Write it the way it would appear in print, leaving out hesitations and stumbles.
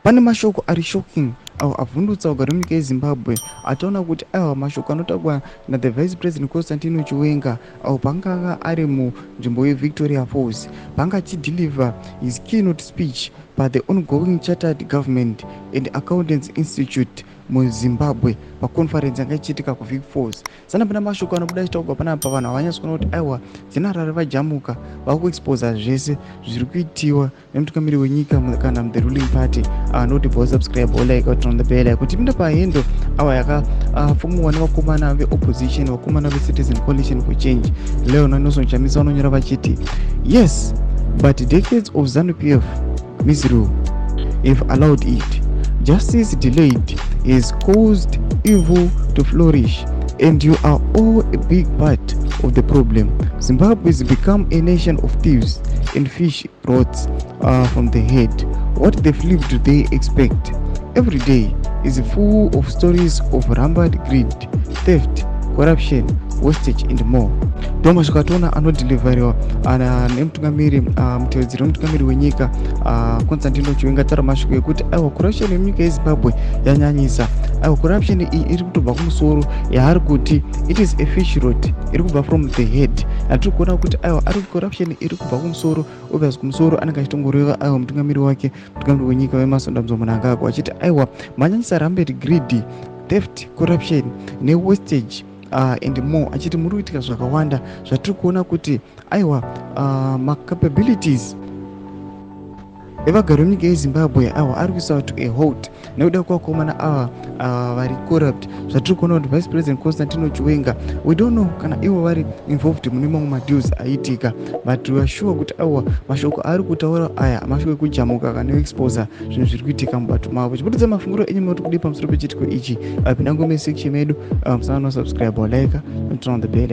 Pane mashoko ari shocking awo avhundutsa vagari vemunyika yeZimbabwe ataona kuti aiwa, mashoko anotaurwa na the Vice President Constantino Chiwenga awo paanganga ari munzvimbo yeVictoria Falls, paanga achideliver his keynote speech pa the ongoing Chartered Government and Accountants Institute muZimbabwe, paconference yanga ichiitika kuVic Falls. Sana pana mashoko anobuda achitaurwa panapa, vanhu havanyatsi kuona kuti aiwa, dzenarari vajamuka, vakuexposa zvese zviri kuitiwa nemutungamiri wenyika kana the ruling party. Noti bo subscribe or like, turn on the bell kuti pinda pahendo awa yakafomuwa nevakomana veopposition, vakomana veCitizen Coalition for Change. Leo naNelson Chamisa vanonyora vachiti, "Yes, but decades of ZANU PF misrule have allowed it. Justice delayed has caused evil to flourish, and you are all a big part of the problem. Zimbabwe has become a nation of thieves and fish rots from the head. What the flip do they expect? Every day is full of stories of rampant greed, theft, corruption, wastage and more." Ndo mashoko ationa anodeliveriwa nemutungamiri, mutevedzeri wemutungamiri wenyika, Constantino Chiwenga. Taura mashoko ekuti aiwa, corruption yemunyika yeZimbabwe yanyanyisa. Aiwa, corruption iyi iri kutobva kumusoro, yaari kuti it is a fish rot iri kubva from the head. Yatiri kuona kuti aiwa, ari corruption iri kubva kumusoro. Obviously kumusoro anenge achitongoreva aiwa mutungamiri wake, mutungamiri wenyika Vaemmerson Dambudzo Mnangagwa, achiti aiwa, manyanyisa rampant greed, theft, corruption newastage and more, achiti muri kuitika zvakawanda zvatiri kuona kuti aiwa, macapabilities evagari vemunyika yeZimbabwe aiwa ari kuisa to a halt nekuda kwevakomana ava vari corrupt. Zvatiri kuona kuti Vice President Constantino Chiwenga, we don't know kana ivo vari involved mune mamwe madeals aiitika, but we are sure kuti aiwa, mashoko aari kutaura aya mashoko ekujamuka kana ekuexposa zvinhu zviri kuitika mubato mavo. Chibudidza mafungiro enyu moti kudii pamusoro pechitiko ichi. Pinda comment section medu, musana nosubscribe, like, turn on the bell.